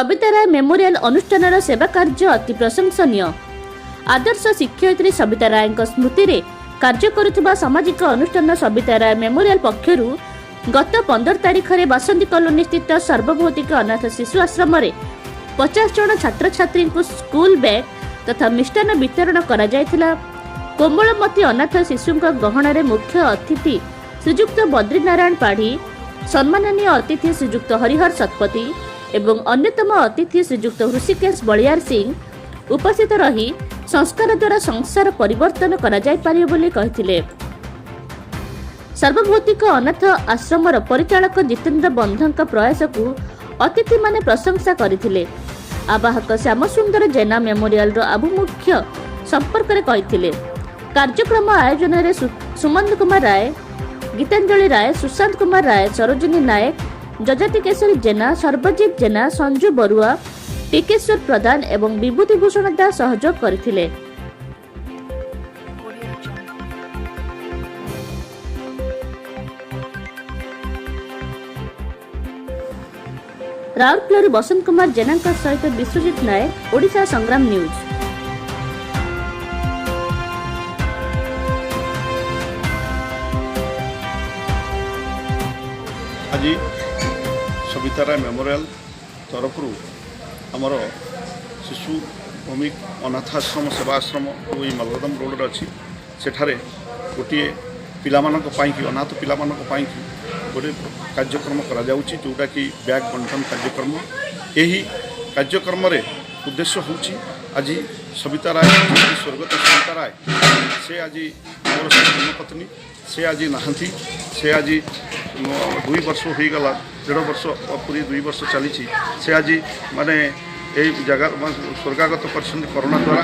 ସବିତା ରାୟ memorial ଅନୁଷ୍ଠାନର ସେବା କାର୍ଯ୍ୟ ଅତି ପ୍ରଶଂସନୀୟ। ଆଦର୍ଶ ଶିକ୍ଷୟିତ୍ରୀ ସବିତା ରାୟଙ୍କ ସ୍ମୃତିରେ କାର୍ଯ୍ୟ କରୁଥିବା ସାମାଜିକ ଅନୁଷ୍ଠାନ ସବିତା ରାୟ ମେମୋରିଆଲ ପକ୍ଷରୁ ଗତ 15 ତାରିଖରେ ବାସନ୍ତୀ କଲୋନୀ ସ୍ଥିତ ସର୍ବଭୌତିକ ଅନାଥ ଶିଶୁ ଆଶ୍ରମରେ 50 ଜଣ ଛାତ୍ରଛାତ୍ରୀଙ୍କୁ ସ୍କୁଲ ବ୍ୟାଗ୍ ତଥା ମିଷ୍ଟାନ୍ନ ବିତରଣ କରାଯାଇଥିଲା। କୋମଳମତି ଅନାଥ ଶିଶୁଙ୍କ ଗହଣରେ ମୁଖ୍ୟ ଅତିଥି ଶ୍ରୀଯୁକ୍ତ ବଦ୍ରିନାରାୟଣ ପାଢ଼ୀ, ସମ୍ମାନନୀୟ ଅତିଥି ଶ୍ରୀଯୁକ୍ତ ହରିହର ଶତପଥୀ ଏବଂ ଅନ୍ୟତମ ଅତିଥି ଶ୍ରୀଯୁକ୍ତ ହୃଷିକେଶ ବଳିୟାର ସିଂ ଉପସ୍ଥିତ ରହି ସଂସ୍କାର ଦ୍ୱାରା ସଂସାର ପରିବର୍ତ୍ତନ କରାଯାଇପାରିବ ବୋଲି କହିଥିଲେ। ସର୍ବଭୌତିକ ଅନାଥ ଆଶ୍ରମର ପରିଚାଳକ ଜିତେନ୍ଦ୍ର ବନ୍ଧଙ୍କ ପ୍ରୟାସକୁ ଅତିଥିମାନେ ପ୍ରଶଂସା କରିଥିଲେ। ଆବାହକ ଶ୍ୟାମସୁନ୍ଦର ଜେନା ମେମୋରିଆଲର ଆଭିମୁଖ୍ୟ ସମ୍ପର୍କରେ କହିଥିଲେ। କାର୍ଯ୍ୟକ୍ରମ ଆୟୋଜନରେ ସୁମନ୍ତ କୁମାର ରାୟ, ଗୀତାଞ୍ଜଳି ରାୟ, ସୁଶାନ୍ତ କୁମାର ରାୟ, ସରୋଜିନୀ ନାୟକ, ଯଯାତି କେଶରୀ ଜେନା, ସର୍ବଜିତ ଜେନା, ସଞ୍ଜୁ ବରୁଆ, ଟିକେଶ୍ୱର ପ୍ରଧାନ ଏବଂ ବିଭୂତି ଭୂଷଣ ଦାସ ସହଯୋଗ କରିଥିଲେ। Audio Jungle. ରାଉରକେଲାରୁ ବସନ୍ତ କୁମାର ଜେନାଙ୍କ ସହିତ ବିଶ୍ୱଜିତ ନାୟକ, ଓଡ଼ିଶା ସଂଗ୍ରାମ ନ୍ୟୁଜ୍। ଆଜି ସବିତା ରାୟ ମେମୋରିଆଲ ତରଫରୁ ଆମର ଶିଶୁ ଭୂମି ଅନାଥାଶ୍ରମ ସେବାଶ୍ରମ ଯେଉଁ ଏଇ ମାଲଗୋଦାମ ରୋଡ଼ରେ ଅଛି, ସେଠାରେ ଗୋଟିଏ ପିଲାମାନଙ୍କ ପାଇଁକି, ଅନାଥ ପିଲାମାନଙ୍କ ପାଇଁକି ଗୋଟେ କାର୍ଯ୍ୟକ୍ରମ କରାଯାଉଛି, ଯେଉଁଟାକି ବ୍ୟାଗ୍ ବଣ୍ଟନ କାର୍ଯ୍ୟକ୍ରମ। ଏହି କାର୍ଯ୍ୟକ୍ରମରେ ଉଦ୍ଦେଶ୍ୟ ହେଉଛି ଆଜି ସବିତା ରାୟ, ଯିଏକି ସ୍ୱର୍ଗତ ସବିତା ରାୟ, ସେ ଆଜି ମୋର ଧର୍ମପତ୍ନୀ, ସେ ଆଜି ନାହାନ୍ତି। ସେ ଆଜି 2 ବର୍ଷ ହୋଇଗଲା, ଦେଢ଼ ବର୍ଷ ପୁରୀ 2 ବର୍ଷ ଚାଲିଛି। ସେ ଆଜି ମାନେ ଏଇ ଜାଗା ମାନେ ସ୍ୱର୍ଗାଗତ କରିଛନ୍ତି କରୋନା ଦ୍ୱାରା।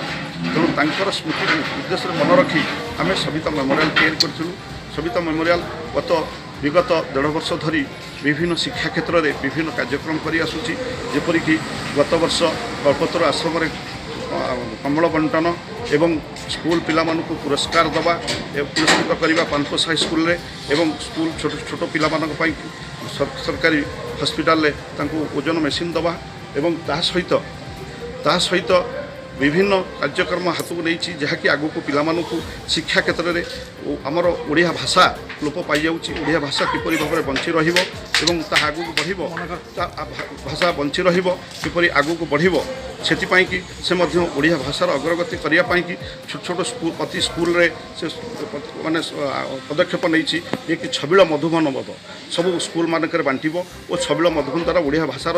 ତେଣୁ ତାଙ୍କର ସ୍ମୃତିକୁ ଉଦ୍ଦେଶ୍ୟରେ ମନେ ରଖି ଆମେ ସବିତା ମେମୋରିଆଲ ତିଆରି କରିଥିଲୁ। ସବିତା ମେମୋରିଆଲ ବିଗତ ଦେଢ଼ ବର୍ଷ ଧରି ବିଭିନ୍ନ ଶିକ୍ଷା କ୍ଷେତ୍ରରେ ବିଭିନ୍ନ କାର୍ଯ୍ୟକ୍ରମ କରି ଆସୁଛି। ଯେପରିକି ଗତ ବର୍ଷ କଳ୍ପତରୁ ଆଶ୍ରମରେ କମ୍ବଳ ବଣ୍ଟନ ଏବଂ ସ୍କୁଲ ପିଲାମାନଙ୍କୁ ପୁରସ୍କାର ଦେବା, ପୁରସ୍କୃତ କରିବା ପାନପୋଷ ହାଇସ୍କୁଲରେ ଏବଂ ସ୍କୁଲ ଛୋଟ ଛୋଟ ପିଲାମାନଙ୍କ ପାଇଁ ସରକାରୀ ହସ୍ପିଟାଲରେ ତାଙ୍କୁ ଓଜନ ମେସିନ୍ ଦେବା ଏବଂ ତାହା ସହିତ ବିଭିନ୍ନ କାର୍ଯ୍ୟକ୍ରମ ହାତକୁ ନେଇଛି, ଯାହାକି ଆଗକୁ ପିଲାମାନଙ୍କୁ ଶିକ୍ଷା କ୍ଷେତ୍ରରେ ଆମର ଓଡ଼ିଆ ଭାଷା ଲୋପ ପାଇଯାଉଛି। ଓଡ଼ିଆ ଭାଷା କିପରି ଭାବରେ ବଞ୍ଚି ରହିବ ଏବଂ ତାହା ଆଗକୁ ବଢ଼ିବ, ତା ଭାଷା ବଞ୍ଚି ରହିବ, କିପରି ଆଗକୁ ବଢ଼ିବ, ସେଥିପାଇଁକି ସେ ମଧ୍ୟ ଓଡ଼ିଆ ଭାଷାର ଅଗ୍ରଗତି କରିବା ପାଇଁକି ଛୋଟ ଛୋଟ ସ୍କୁଲ, ପ୍ରତି ସ୍କୁଲରେ ସେ ମାନେ ପଦକ୍ଷେପ ନେଇଛି, ଯିଏକି ଛବିଳ ମଧୁବନ ବୋଧ ସବୁ ସ୍କୁଲମାନଙ୍କରେ ବାଣ୍ଟିବ ଓ ଛବିଳ ମଧୁବନ ଦ୍ୱାରା ଓଡ଼ିଆ ଭାଷାର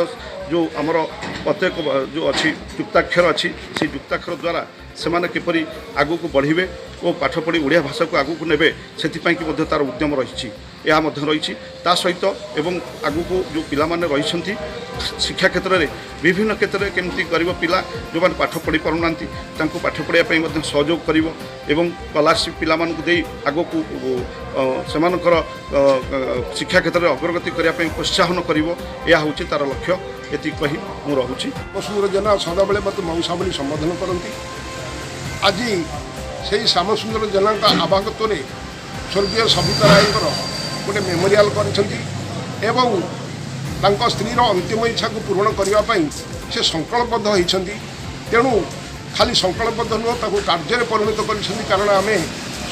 ଯେଉଁ ଆମର ପ୍ରତ୍ୟେକ ଯେଉଁ ଅଛି ଯୁକ୍ତାକ୍ଷର ଅଛି, ସେଇ ଯୁକ୍ତାକ୍ଷର ଦ୍ୱାରା ସେମାନେ କିପରି ଆଗକୁ ବଢ଼ିବେ ଓ ପାଠ ପଢ଼ି ଓଡ଼ିଆ ଭାଷାକୁ ଆଗକୁ ନେବେ, ସେଥିପାଇଁକି ମଧ୍ୟ ତା'ର ଉଦ୍ୟମ ରହିଛି। ଏହା ମଧ୍ୟ ରହିଛି ତା ସହିତ ଏବଂ ଆଗକୁ ଯେଉଁ ପିଲାମାନେ ରହିଛନ୍ତି ଶିକ୍ଷା କ୍ଷେତ୍ରରେ, ବିଭିନ୍ନ କ୍ଷେତ୍ରରେ କେମିତି ଗରିବ ପିଲା ଯେଉଁମାନେ ପାଠ ପଢ଼ି ପାରୁନାହାନ୍ତି, ତାଙ୍କୁ ପାଠ ପଢ଼ିବା ପାଇଁ ମଧ୍ୟ ସହଯୋଗ କରିବ ଏବଂ ସ୍କଲାରସିପ୍ ପିଲାମାନଙ୍କୁ ଦେଇ ଆଗକୁ ସେମାନଙ୍କର ଶିକ୍ଷା କ୍ଷେତ୍ରରେ ଅଗ୍ରଗତି କରିବା ପାଇଁ ପ୍ରୋତ୍ସାହନ କରିବ। ଏହା ହେଉଛି ତା'ର ଲକ୍ଷ୍ୟ। ଏତିକି କହି ମୁଁ ରହୁଛି। ଶ୍ୟାମସୁନ୍ଦର ଜେନା ସଦାବେଳେ ମୋତେ ମଉସା ବୋଲି ସମ୍ବୋଧନ କରନ୍ତି। ଆଜି ସେଇ ଶ୍ୟାମସୁନ୍ଦର ଜେନାଙ୍କ ଆବାହକତ୍ୱରେ ସ୍ୱର୍ଗୀୟ ସବିତା ରାୟଙ୍କର ଗୋଟେ ମେମୋରିଆଲ କରିଛନ୍ତି ଏବଂ ତାଙ୍କ ସ୍ତ୍ରୀର ଅନ୍ତିମ ଇଚ୍ଛାକୁ ପୂରଣ କରିବା ପାଇଁ ସେ ସଂକଳ୍ପବଦ୍ଧ ହୋଇଛନ୍ତି। ତେଣୁ ଖାଲି ସଂକଳ୍ପବଦ୍ଧ ନୁହଁ, ତାକୁ କାର୍ଯ୍ୟରେ ପରିଣତ କରିଛନ୍ତି। କାରଣ ଆମେ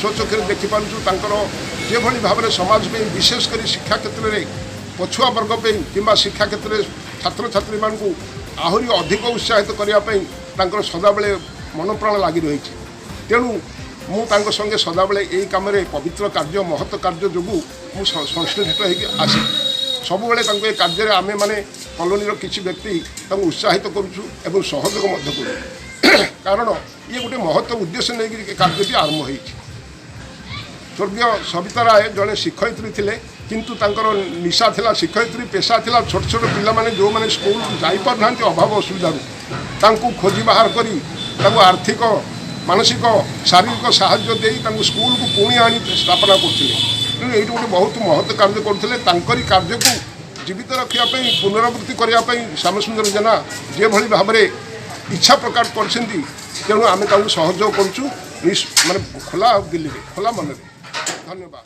ସ୍ୱଚକ୍ଷୁରେ ଦେଖିପାରୁଛୁ ତାଙ୍କର ଯେଭଳି ଭାବରେ ସମାଜ ପାଇଁ, ବିଶେଷ କରି ଶିକ୍ଷା କ୍ଷେତ୍ରରେ ପଛୁଆ ବର୍ଗ ପାଇଁ କିମ୍ବା ଶିକ୍ଷା କ୍ଷେତ୍ରରେ ଛାତ୍ରଛାତ୍ରୀମାନଙ୍କୁ ଆହୁରି ଅଧିକ ଉତ୍ସାହିତ କରିବା ପାଇଁ ତାଙ୍କର ସଦାବେଳେ ମନପ୍ରାଣ ଲାଗି ରହିଛି। ତେଣୁ ମୁଁ ତାଙ୍କ ସଙ୍ଗେ ସଦାବେଳେ ଏଇ କାମରେ, ପବିତ୍ର କାର୍ଯ୍ୟ, ମହତ କାର୍ଯ୍ୟ ଯୋଗୁଁ ମୁଁ ସଂଶ୍ଳିଷ୍ଟ ହେଇକି ଆସେ। ସବୁବେଳେ ତାଙ୍କୁ ଏ କାର୍ଯ୍ୟରେ ଆମେମାନେ କଲୋନୀର କିଛି ବ୍ୟକ୍ତି ତାଙ୍କୁ ଉତ୍ସାହିତ କରୁଛୁ ଏବଂ ସହଯୋଗ ମଧ୍ୟ କରୁଛୁ। କାରଣ ଇଏ ଗୋଟେ ମହତ୍ଵ ଉଦ୍ଦେଶ୍ୟ ନେଇକରି ଏ କାର୍ଯ୍ୟଟି ଆରମ୍ଭ ହେଇଛି। ସ୍ୱର୍ଗୀୟ ସବିତା ରାୟ ଜଣେ ଶିକ୍ଷୟିତ୍ରୀ ଥିଲେ, କିନ୍ତୁ ତାଙ୍କର ନିଶା ଥିଲା ଶିକ୍ଷୟିତ୍ରୀ, ପେଶା ଥିଲା ଛୋଟ ଛୋଟ ପିଲାମାନେ ଯେଉଁମାନେ ସ୍କୁଲ ଯାଇପାରୁନାହାନ୍ତି ଅଭାବ ଅସୁବିଧାରୁ, ତାଙ୍କୁ ଖୋଜି ବାହାର କରି ତାଙ୍କୁ ଆର୍ଥିକ, ମାନସିକ, ଶାରୀରିକ ସାହାଯ୍ୟ ଦେଇ ତାଙ୍କୁ ସ୍କୁଲକୁ ପୁଣି ଆଣି ସ୍ଥାପନା କରୁଥିଲେ। ତେଣୁ ଏଇଠି ଗୋଟେ ବହୁତ ମହତ୍ଵ କାର୍ଯ୍ୟ କରୁଥିଲେ। ତାଙ୍କରି କାର୍ଯ୍ୟକୁ ଜୀବିତ ରଖିବା ପାଇଁ, ପୁନରାବୃତ୍ତି କରିବା ପାଇଁ ଶ୍ୟାମସୁନ୍ଦର ଜେନା ଯେଭଳି ଭାବରେ ଇଚ୍ଛା ପ୍ରକାଶ କରିଛନ୍ତି, ତେଣୁ ଆମେ ତାଙ୍କୁ ସହଯୋଗ କରୁଛୁ ମାନେ ଖୋଲା ଦିଲ୍ଲୀରେ, ଖୋଲା ମନରେ। ଧନ୍ୟବାଦ।